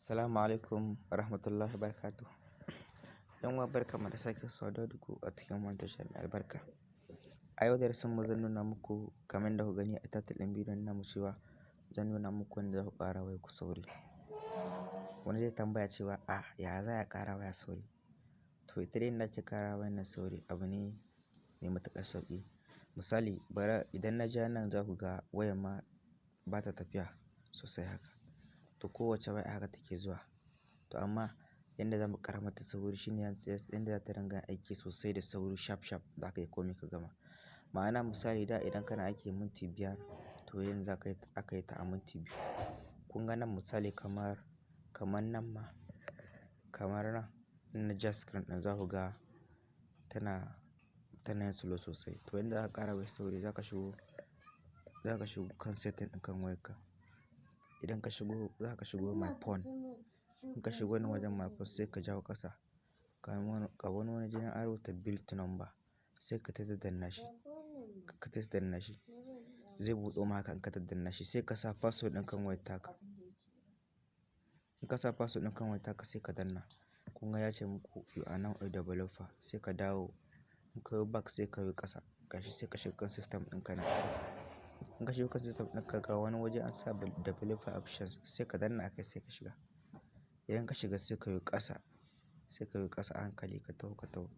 Assalamu alaikum warahmatullahi wabarakatuh. 'Yan uwa, barkanmu da sake saduwa da ku a cikin wannan tasha mai albarka. A yau darasin mu zan nuna muku, kamar yadda kuka gani a title ɗin bidiyon namu, cewa zan nuna muku yadda za ku ƙara wayarku sauri. Wani zai tambaya cewa a ya za a ƙara waya sauri? To, ita dai yanda ake ƙara wayar nan sauri abu ne mai matuƙar sauƙi. Misali, bara idan na ja nan, za ku ga wayar ma ba ta tafiya sosai haka. To, kowace waya haka take zuwa. To, amma yanda za mu ƙara mata sauri shine yanda za ta ringa aiki sosai da sauri, sharp sharp, za ka yi komai ka gama. Ma'ana, misali, da idan kana aiki minti 5, to yanzu za ka yi ta a minti 2. Kun ga nan, misali, kamar nan ma, kamar nan in na ja screen ɗin, za ku ga tana yin slow sosai. To, yanda za ka ƙara mai sauri, za ka shigo kan setting ɗin kan wayarka. Idan ka shigo, za ka shigo my phone. In ka shigo nan wajen my phone, sai ka jawo ƙasa. Ga wani waje nan an rubuta build number, sai ka ta daddanna shi. Ka ta daddanna shi. Zai buɗo ma haka. In ka daddanna shi, sai ka sa password ɗin kan wayar taka. In ka sa password ɗin kan wayar taka, sai ka danna. Kun ga ya ce muku "You are now a developer". Sai ka dawo. In ka yo back, sai ka yo ƙasa. Gashi, sai ka shiga kan system ɗinka nan. In ka shigo kan system ɗinka, ga wani waje an sa developer options, sai ka danna a kai, sai ka shiga. Idan ka shiga, sai ka yo ƙasa. Sai ka yo ƙasa a hankali, ka taho, ka taho.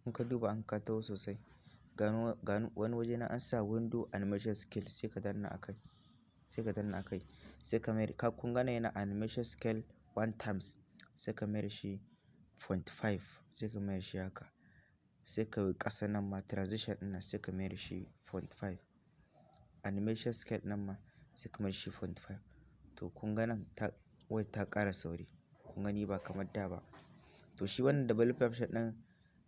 In ka duba, an ka taho sosai, ga wani waje nan an sa window animation scale, sai ka danna a kai. Sai ka danna a kai. Sai ka mayar, kun ga nan yana animation scale one times, sai ka mayar shi 0.5, sai ka mayar shi haka. Sai ka yo ƙasa, nan ma transition ɗin nan, sai ka mayar shi 0.5. Animation scale nan ma sai ka mayar shi 0.5. To, kun ga nan ta wayar ta ƙara sauri. Kun gani, ba kamar da ba. To, shi wannan developer option ɗin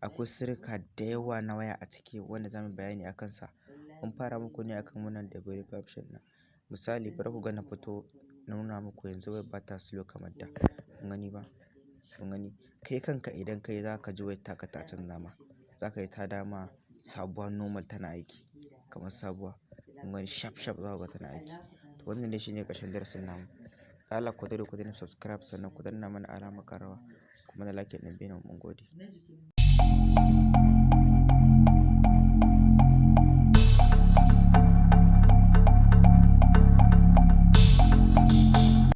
akwai sirrika da yawa na waya a ciki wanda za mu bayani a kansa. Mun fara muku ne akan wannan developer option ɗin. Misali, bari ku ga na fito na nuna muku, yanzu wayar ba ta slow kamar da. Kun gani ba? Kun gani? Kai kanka idan kai za ka ji wayar taka ta canza ma. Za ka yi ta dama sabuwa, normal, tana aiki kamar sabuwa. Kun gani, sharp sharp za ku ga tana aiki. To, wannan dai shine ƙarshen darasin namu. Da Allah ku daure ku danna subscribe, sannan ku danna mana alamar ƙararrawa, kuma da like ɗin bidiyon. Mun gode.